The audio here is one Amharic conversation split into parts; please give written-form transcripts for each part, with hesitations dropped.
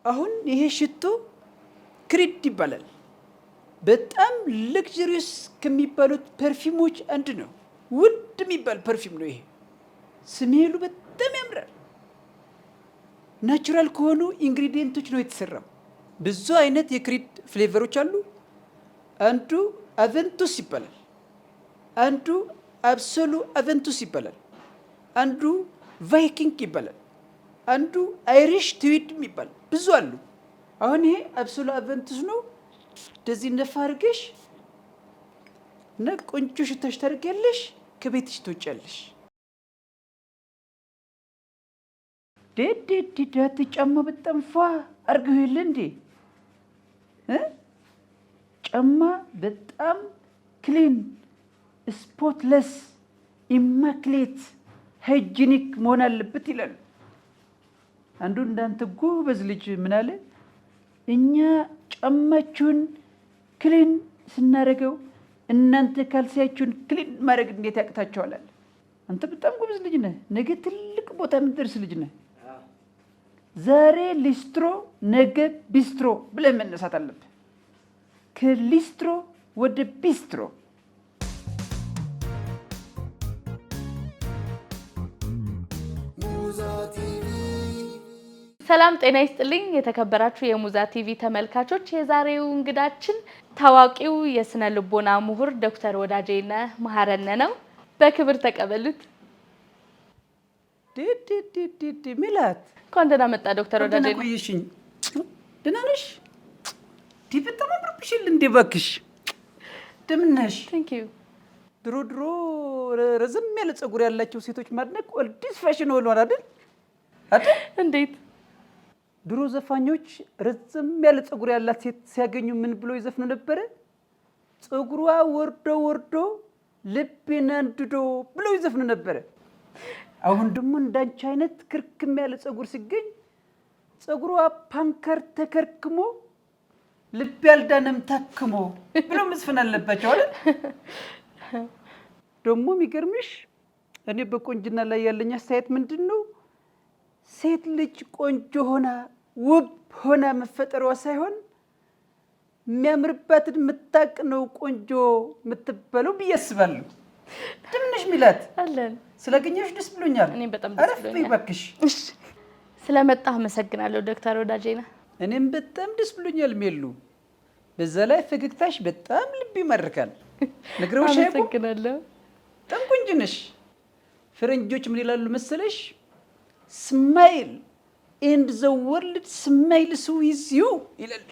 አሁን ይሄ ሽቶ Creed ይባላል። በጣም luxurious ከሚባሉት perfume ኦች አንድ ነው። ውድ የሚባል perfume ነው ይሄ። Smell ኡ በጣም ያምራል። Natural ከሆኑ ingredient ኦች ነው የተሰራው። ብዙ አይነት የ Creed flavor ኦች አሉ። አንዱ Aventus ይባላል። አንዱ Absolu Aventus ይባላል። አንዱ Viking ይባላል። አንዱ Irish Tweed የሚባል ብዙ አሉ። አሁን ይሄ Absolu Aventus ነው። እንደዚህ ነፋ አድርገሽ እና ቆንጆ ሽታሽ ታደርጊያለሽ። ከቤትሽ ትወጫለሽ። ዴዴዴዳት ጫማ በጣም ፏ አድርገው የለ እንዴ? ጫማ በጣም clean, spotless, immaculate, hygienic መሆን አለበት ይላሉ። አንዱ እንዳንተ ጎበዝ ልጅ ምን አለ፣ እኛ ጫማችሁን clean ስናደርገው እናንተ ካልሲያችሁን clean ማድረግ እንዴት ያቅታችኋል? አለ። አንተ በጣም ጎበዝ ልጅ ነህ። ነገ ትልቅ ቦታ የምትደርስ ልጅ ነህ። ዛሬ ሊስትሮ ነገ ቢስትሮ ብለህ መነሳት አለብህ። ከሊስትሮ ወደ ቢስትሮ። ሰላም ጤና ይስጥልኝ። የተከበራችሁ የሙዛ ቲቪ ተመልካቾች፣ የዛሬው እንግዳችን ታዋቂው የስነ ልቦና ምሁር ዶክተር ወዳጄነህ መሐረነ ነው። በክብር ተቀበሉት። ዲዲዲዲ ሚላት። እንኳን ደህና መጣ ዶክተር ደህና ወዳጄነህ። ቆየሽኝ። ደህና ነሽ? እንዲህ በጣም አምሮብሻል። እንዴ እባክሽ፣ እንደምን ነሽ? Thank you. ድሮ ድሮ ረዘም ያለ ፀጉር ያላቸው ሴቶች ማድነቅ oldies fashion ሆኗል አይደል? አይደል? እንዴት? ድሮ ዘፋኞች ረዘም ያለ ፀጉር ያላት ሴት ሲያገኙ ምን ብሎ ይዘፍኑ ነበረ? ፀጉሯ ወርዶ ወርዶ ልቤን አንድዶ ብለው ይዘፍኑ ነበረ። አሁን ደግሞ እንዳንቺ አይነት ክርክም ያለ ፀጉር ሲገኝ ፀጉሯ ፓንከር ተከርክሞ ልቤ አልዳነም ታክሞ ብሎ መዝፈን አለባቸው አይደል? ደግሞ የሚገርምሽ እኔ በቆንጅና ላይ ያለኝ አስተያየት ምንድን ነው? ሴት ልጅ ቆንጆ ሆና ውብ ሆና መፈጠሯ ሳይሆን የሚያምርባትን የምታቅ ነው ቆንጆ የምትባለው ብዬ አስባለሁ። እንደምን ነሽ ሚላት? አለን። ስላገኘሁሽ ደስ ብሎኛል። እኔም በጣም ደስ አረፍ በይ ብሎኛል። እባክሽ። ስለመጣህ አመሰግናለሁ ዶክተር ወዳጄነህ። እኔም በጣም ደስ ብሎኛል ሜሉ። በዛ ላይ ፈገግታሽ በጣም ልብ ይማርካል። ነግረውሽ አያውቁም? አመሰግናለሁ። በጣም ቆንጆ ነሽ። ፈረንጆች ምን ይላሉ መሰለሽ? "Smile and the world smiles with you" ይላሉ።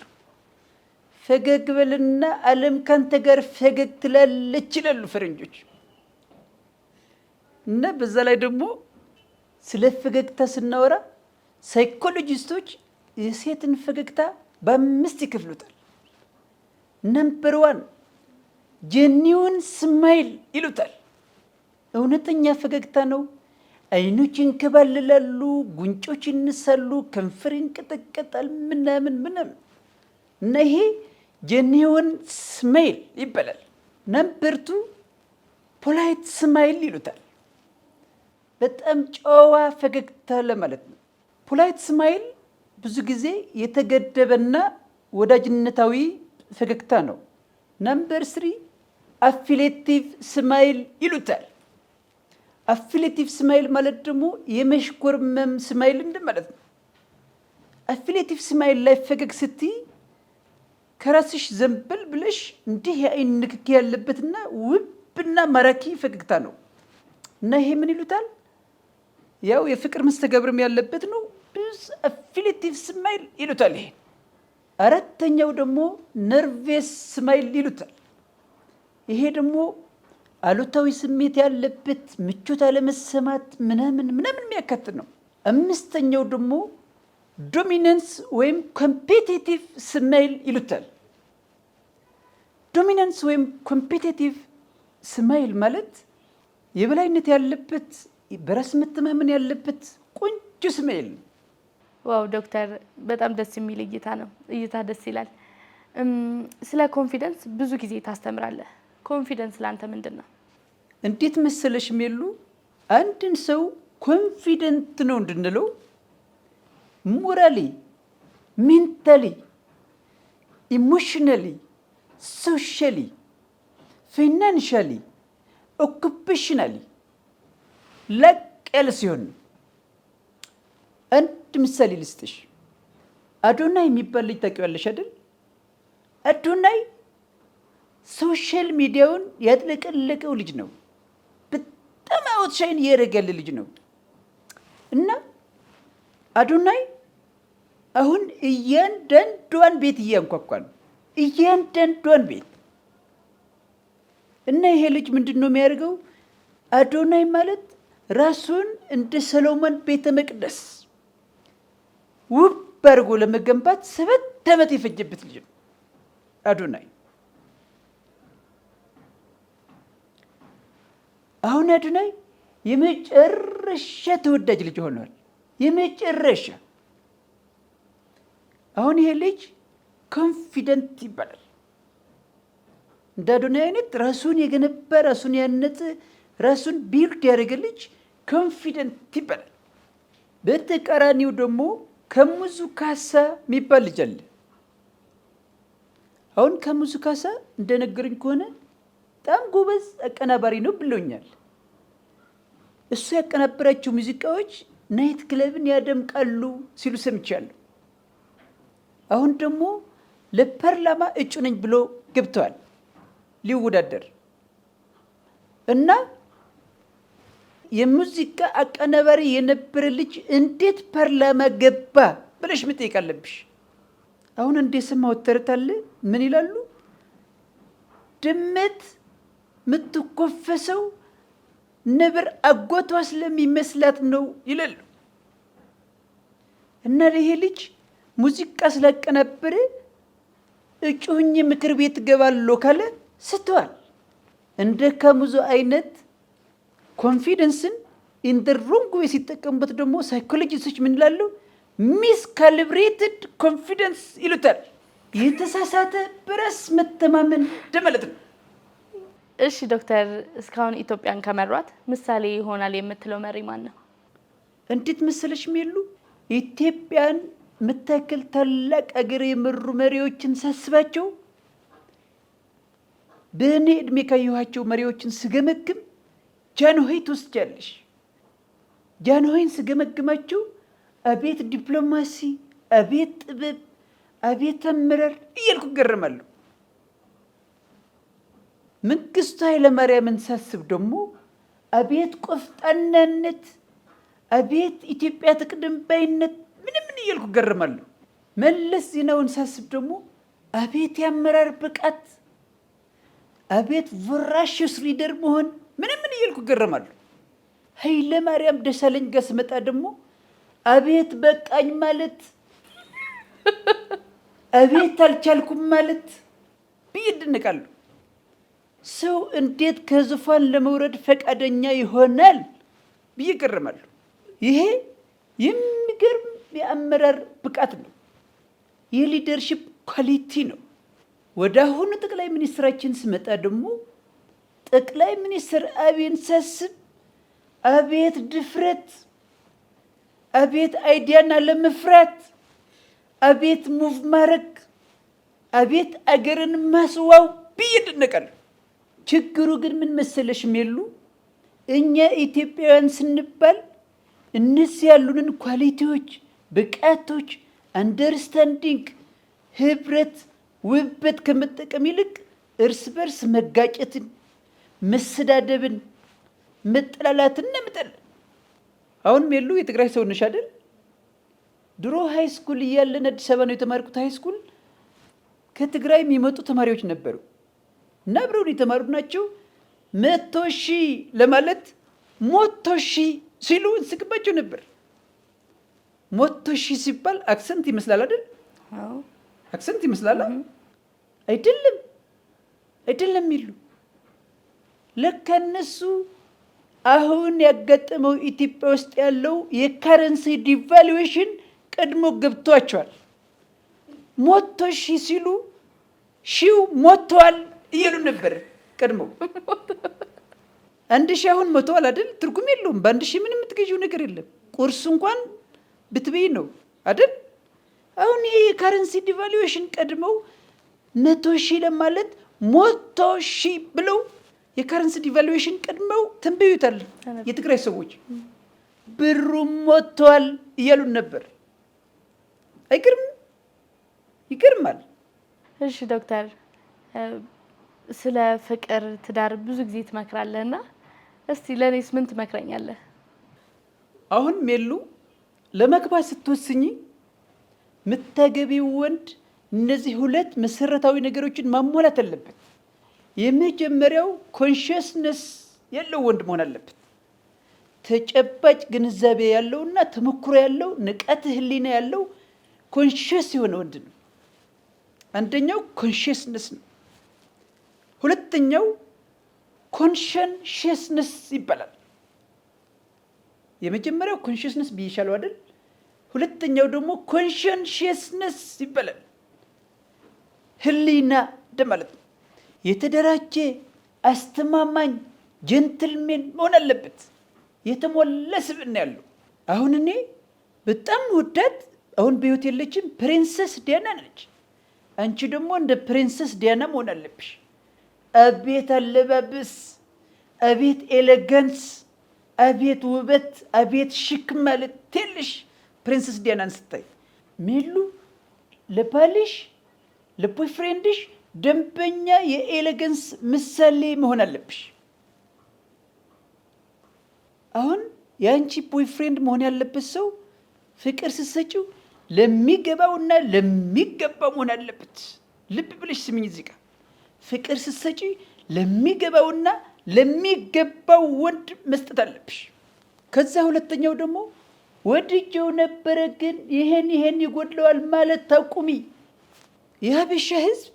ፈገግ በልና ዓለም ካንተ ጋር ፈገግ ትላለች ይላሉ ፈረንጆች። እና በዛ ላይ ደግሞ ስለ ፈገግታ ስናወራ ሳይኮሎጂስቶች የሴትን ፈገግታ በአምስት ይከፍሉታል። Number one, genuine smile ይሉታል። እውነተኛ ፈገግታ ነው። አይኖች ይንከባልላሉ፣ ጉንጮች ይነሳሉ፣ ከንፈር ይንቀጠቀጣል፣ ምናምን ምናምን እና ይሄ genuine smile ይባላል። Number two, polite smile ይሉታል። በጣም ጨዋ ፈገግታ ለማለት ነው። Polite smile ብዙ ጊዜ የተገደበና ወዳጅነታዊ ፈገግታ ነው። Number three, affiliative smile ይሉታል። Affiliative smile ማለት ደግሞ የመሽኮርመም smile እንደማለት ነው። Affiliative smile ላይ ፈገግ ስትይ ከራስሽ ዘንበል ብለሽ እንዲህ የአይን ንክኪ ያለበትና ውብና ማራኪ ፈገግታ ነው እና ይሄ ምን ይሉታል? ያው የፍቅር መስተጋብርም ያለበት ነው። ብዙ affiliative smile ይሉታል። ይሄ አራተኛው ደግሞ nervous smile ይሉታል። ይሄ ደግሞ አሉታዊ ስሜት ያለበት፣ ምቾት አለመሰማት ምናምን ምናምን የሚያካትት ነው። አምስተኛው ደግሞ dominance ወይም competitive smile ይሉታል። Dominance ወይም competitive smile ማለት የበላይነት ያለበት፣ በራስ መተማመን ያለበት ቆንጆ smile ነው። Wow ዶክተር፣ በጣም ደስ የሚል እይታ ነው። እይታ ደስ ይላል። ስለ confidence ብዙ ጊዜ ታስተምራለህ። Confidence ለአንተ ምንድን ነው? እንዴት መሰለሽ ሜሉ፣ አንድን ሰው confident ነው እንድንለው morally Mentally፣ emotionally፣ socially፣ financially፣ occupationally ላቅ ያለ ሲሆን ነው። አንድ ምሳሌ ልስጥሽ። አዶናይ የሚባል ልጅ ታውቂዋለሽ አይደል? አዶናይ social media ውን ያጥለቀለቀው ልጅ ነው። በጣም outshine እያደረገ ያለ ልጅ ነው። እና አዶናይ አሁን እያንዳንዷን ቤት እያንኳኳ ነው። እያንዳንዷን ቤት። እና ይሄ ልጅ ምንድን ነው የሚያደርገው? አዶናይ ማለት ራሱን እንደ ሰሎሞን ቤተ መቅደስ ውብ አድርጎ ለመገንባት 7 ዓመት የፈጀበት ልጅ ነው አዶናይ። አሁን አዶናይ የመጨረሻ ተወዳጅ ልጅ ሆኗል። የመጨረሻ። አሁን ይሄ ልጅ confident ይባላል። እንደ አዶናይ አይነት ራሱን የገነባ፣ ራሱን ያነጸ፣ ራሱን build ያደረገ ልጅ confident ይባላል። በተቃራኒው ደግሞ ከሙዙ ካሳ የሚባል ልጅ አለ። አሁን ከሙዙ ካሳ እንደነገሩኝ ከሆነ በጣም ጎበዝ አቀናባሪ ነው ብሎኛል። እሱ ያቀናበራቸው ሙዚቃዎች night club ን ያደምቃሉ ሲሉ ሰምቻለሁ። አሁን ደግሞ ለፓርላማ እጩ ነኝ ብሎ ገብተዋል ሊወዳደር። እና የሙዚቃ አቀናባሪ የነበረ ልጅ እንዴት ፓርላማ ገባ ብለሽ መጠየቅ አለብሽ። አሁን እንደ የሰማሁት ተረት አለ። ምን ይላሉ? ድመት የምትኮፈሰው ነብር አጎቷ ስለሚመስላት ነው ይላሉ። እና ይሄ ልጅ ሙዚቃ ስላቀናበረ እጩ ሆኜ ምክር ቤት እገባለሁ ካለ ስተዋል። እንደ ከሙዙ አይነት confidence ን in the wrong way ሲጠቀሙበት ደግሞ ሳይኮሎጂስቶች ምን ይላሉ? Miscalibrated confidence ይሉታል። የተሳሳተ በራስ መተማመን እንደማለት ነው። እሺ ዶክተር፣ እስካሁን ኢትዮጵያን ከመሯት ምሳሌ ይሆናል የምትለው መሪ ማን ነው? እንዴት መሰለሽ የሚሉ፣ ኢትዮጵያን የምታክል ታላቅ አገር የመሩ መሪዎችን ሳስባቸው፣ በእኔ እድሜ ካየኋቸው መሪዎችን ስገመግም ጃንሆይ ትወስጃለሽ። ጃንሆይን ስገመግማቸው አቤት ዲፕሎማሲ፣ አቤት ጥበብ፣ አቤት አመራር እያልኩ እገረማለሁ። መንግስቱ ኃይለማርያምን ሳስብ ደግሞ አቤት ቆፍጣናነት፣ አቤት ኢትዮጵያ ትቅደም ባይነት ምናምን እያልኩ እገረማለሁ። መለስ ዜናዊን ሳስብ ደግሞ አቤት የአመራር ብቃት፣ አቤት voracious leader መሆን ምናምን እያልኩ እገረማለሁ። ኃይለ ማርያም ደሳለኝ ጋር ስመጣ ደግሞ አቤት በቃኝ ማለት፣ አቤት አልቻልኩም ማለት ብዬ እደነቃለሁ። ሰው እንዴት ከዙፋን ለመውረድ ፈቃደኛ ይሆናል ብዬ እገረማለሁ። ይሄ የሚገርም የአመራር ብቃት ነው። የ leadership quality ነው። ወደ አሁኑ ጠቅላይ ሚኒስትራችን ስመጣ ደግሞ ጠቅላይ ሚኒስትር አብይን ሳስብ አቤት ድፍረት፣ አቤት idea ን አለመፍራት፣ አቤት move ማድረግ፣ አቤት አገርን ማስዋብ ብዬ እደነቃለሁ። ችግሩ ግን ምን መሰለሽ ሜሉ፣ እኛ ኢትዮጵያውያን ስንባል እነዚህ ያሉንን quality ዎች፣ ብቃቶች፣ understanding፣ ህብረት፣ ውበት ከመጠቀም ይልቅ እርስ በርስ መጋጨትን፣ መሰዳደብን፣ መጠላላትን እናመጣለን። አሁን ሜሉ የትግራይ ሰው ነሽ አይደል? ድሮ high school እያለን፣ አዲስ አበባ ነው የተማርኩት high school፣ ከትግራይ የሚመጡ ተማሪዎች ነበሩ እና አብረውን የተማሩ ናቸው። 100,000 ለማለት 100,000 ሲሉ እንስቅባቸው ነበር። 100,000 ሲባል accent ይመስላል አይደል? Accent ይመስላል። አይደለም፣ አይደለም የሚሉ። ለካ እነሱ አሁን ያጋጠመው ኢትዮጵያ ውስጥ ያለው የ currency devaluation ቀድሞ ገብቷቸዋል። 100,000 ሲሉ ሺው ሞተዋል እያሉ ነበር ቀድሞ። 1,000 አሁን ሞተዋል አይደል? ትርጉም የለውም። በ1,000 ምንም የምትገዢው ነገር የለም። ቁርስ እንኳን ብትበይ ነው አይደል? አሁን ይሄ currency devaluation ቀድመው 100,000 ለማለት 100,000 ብለው የ currency devaluation ቀድመው ተንብዩታል። የትግራይ ሰዎች ብሩ ሞቷል እያሉን ነበር። አይገርም? ይገርማል። እሺ ዶክተር፣ ስለ ፍቅር፣ ትዳር ብዙ ጊዜ ትመክራለህ እና እስቲ ለእኔስ ምን ትመክረኛለህ? አሁን ሜሉ፣ ለማግባት ስትወስኚ የምታገቢው ወንድ እነዚህ ሁለት መሰረታዊ ነገሮችን ማሟላት አለበት። የመጀመሪያው consciousness ያለው ወንድ መሆን አለበት። ተጨባጭ ግንዛቤ ያለውና ተሞክሮ ያለው፣ ንቃተ ህሊና ያለው፣ conscious የሆነ ወንድ ነው። አንደኛው consciousness ነው። ሁለተኛው conscientiousness ይባላል። የመጀመሪያው consciousness ብዬሻለሁ አይደል? ሁለተኛው ደግሞ conscientiousness ይባላል። ህሊና እንደማለት ነው። የተደራጀ፣ አስተማማኝ gentleman መሆን አለበት። የተሞላ ስብዕና ያለው። አሁን እኔ በጣም የምወዳት፣ አሁን በህይወት የለችም፣ Princess Diana ነች። አንቺ ደግሞ እንደ Princess Diana መሆን አለብሽ። አቤት አለባበስ፣ አቤት elegance፣ አቤት ውበት፣ አቤት ሽክ ማለት ትልሽ Princess Diana ን ስታይ። ሜሉ፣ ለባልሽ፣ ለ boyfriend ሽ ደንበኛ የ elegance ምሳሌ መሆን አለብሽ። አሁን የአንቺ boyfriend መሆን ያለበት ሰው ፍቅር ስትሰጪው ለሚገባውና ለሚገባው መሆን አለበት። ልብ ብለሽ ስሚኝ እዚህ ጋር፣ ፍቅር ስትሰጪ ለሚገባውና ለሚገባው ወንድ መስጠት አለብሽ። ከዛ ሁለተኛው ደግሞ ወድጄው ነበረ ግን ይሄን ይሄን ይጎድለዋል ማለት ታቁሚ። የሀበሻ ሕዝብ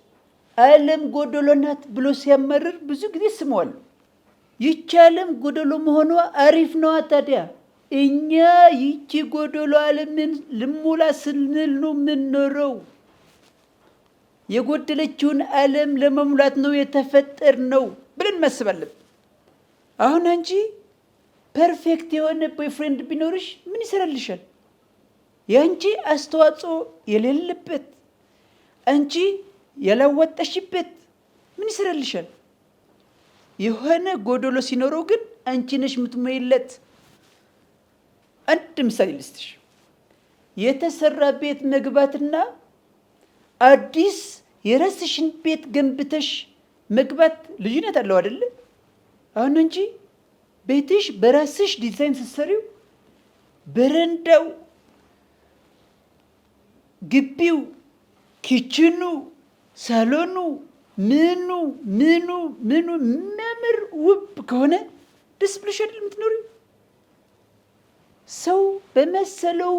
ዓለም ጎደሎ ናት ብሎ ሲያመርር ብዙ ጊዜ ስመዋለሁ። ይቺ ዓለም ጎደሎ መሆኗ አሪፍ ነዋ። ታዲያ እኛ ይቺ ጎደሎ ዓለምን ልሙላ ስንል ነው የምንኖረው። የጎደለችውን ዓለም ለመሙላት ነው የተፈጠርነው ብለን ማሰብ አለብን። አሁን አንቺ perfect የሆነ boyfriend ቢኖርሽ ምን ይሰራልሻል? የአንቺ አስተዋጽኦ የሌለበት፣ አንቺ ያላወጣሽበት ምን ይሰራልሻል? የሆነ ጎደሎ ሲኖረው ግን አንቺ ነሽ የምትሞይለት። አንድ ምሳሌ ልስጥሽ። የተሰራ ቤት መግባትና አዲስ የራስሽን ቤት ገንብተሽ መግባት ልዩነት አለው አይደለ? አሁን አንቺ ቤትሽ በራስሽ ዲዛይን ስትሰሪው በረንዳው፣ ግቢው፣ kitchen ኑ፣ ሳሎኑ፣ ምኑ ምኑ ምኑ የሚያምር ውብ ከሆነ ደስ ብሎሽ አይደል የምትኖሪው? ሰው በመሰለው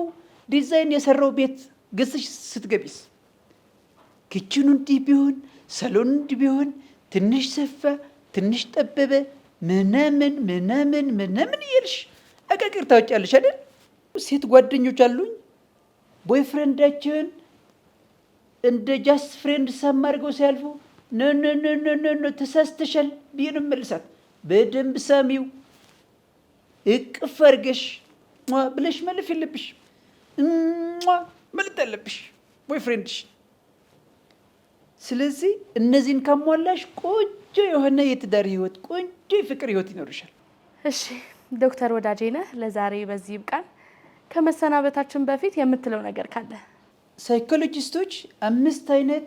ዲዛይን የሰራው ቤት ገዝተሽ ስትገቢስ kitchen ኑ እንዲህ ቢሆን፣ ሳሎኑ እንዲህ ቢሆን፣ ትንሽ ሰፋ፣ ትንሽ ጠበበ፣ ምናምን ምናምን ምናምን እያልሽ አቃቂር ታወጫለሽ አይደል? ሴት ጓደኞች አሉኝ፣ boyfriend ኣቸውን እንደ just friend ሳም አድርገው ሲያልፉ no, no, no, no, no, no፣ ተሳስተሻል ብዬ ነው የምመልሳት። በደንብ ሳሚው፣ እቅፍ አድርገሽ ብለሽ ማለፍ የለብሽ፣ ማለት አለብሽ boyfriend ሽ። ስለዚህ እነዚህን ካሟላሽ ቆንጆ የሆነ የትዳር ህይወት፣ ቆንጆ የፍቅር ህይወት ይኖርሻል። እሺ ዶክተር ወዳጄነህ፣ ለዛሬ በዚህ ይብቃን። ከመሰናበታችን በፊት የምትለው ነገር ካለ? ሳይኮሎጂስቶች አምስት አይነት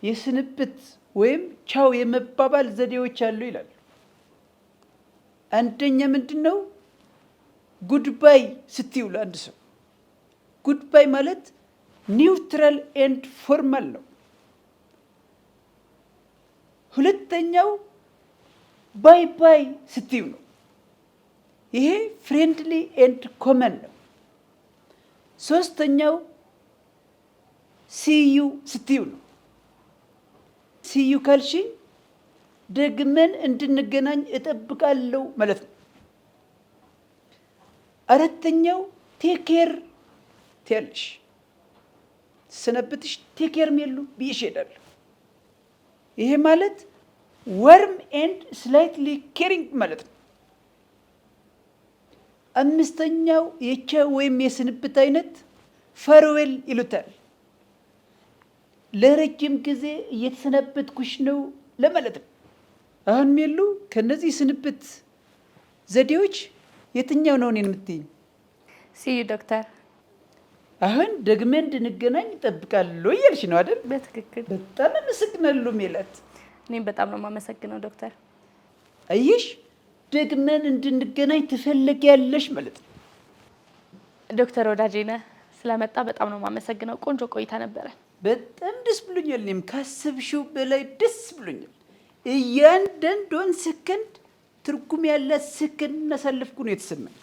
የስንብት ወይም ቻው የመባባል ዘዴዎች አሉ ይላሉ። አንደኛ ምንድን ነው? Goodbye ስትዩ ለአንድ ሰው፣ goodbye ማለት neutral and formal ነው። ሁለተኛው bye bye ስትዩ ነው። ይሄ friendly and common ነው። ሶስተኛው see you ስትዩ ነው። See you ካልሽኝ ደግመን እንድንገናኝ እጠብቃለሁ ማለት ነው። አራተኛው take care ትያለሽ። ስሰናበትሽ take care ሜሉ ብዬሽ እሄዳለሁ። ይሄ ማለት warm and slightly caring ማለት ነው። አምስተኛው የቻው ወይም የስንብት አይነት farewell ይሉታል። ለረጅም ጊዜ እየተሰናበትኩሽ ነው ለማለት ነው። አሁን ሜሉ ከነዚህ ስንብት ዘዴዎች የትኛው ነው እኔን የምትይኝ? See you ዶክተር። አሁን ደግመን እንድንገናኝ እጠብቃለሁ እያልሽ ነው አይደል? በትክክል። በጣም አመሰግናለሁ ሜላት። እኔም በጣም ነው የማመሰግነው ዶክተር። አየሽ፣ ደግመን እንድንገናኝ ትፈልጊያለሽ ማለት ነው። ዶክተር ወዳጄነህ ስለመጣ በጣም ነው የማመሰግነው። ቆንጆ ቆይታ ነበረ። በጣም ደስ ብሎኛል። እኔም ካሰብሽው በላይ ደስ ብሎኛል። እያንዳንዷን ሰከንድ ትርጉም ያላት ሰከንድ እናሳለፍኩ ነው የተሰማኝ።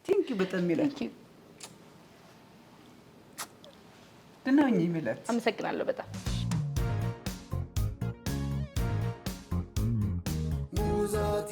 Thank you በጣም ሜላት። Thank you። ደህና ሁኚ ሜላት። አመሰግናለሁ በጣም። ሙዛቲ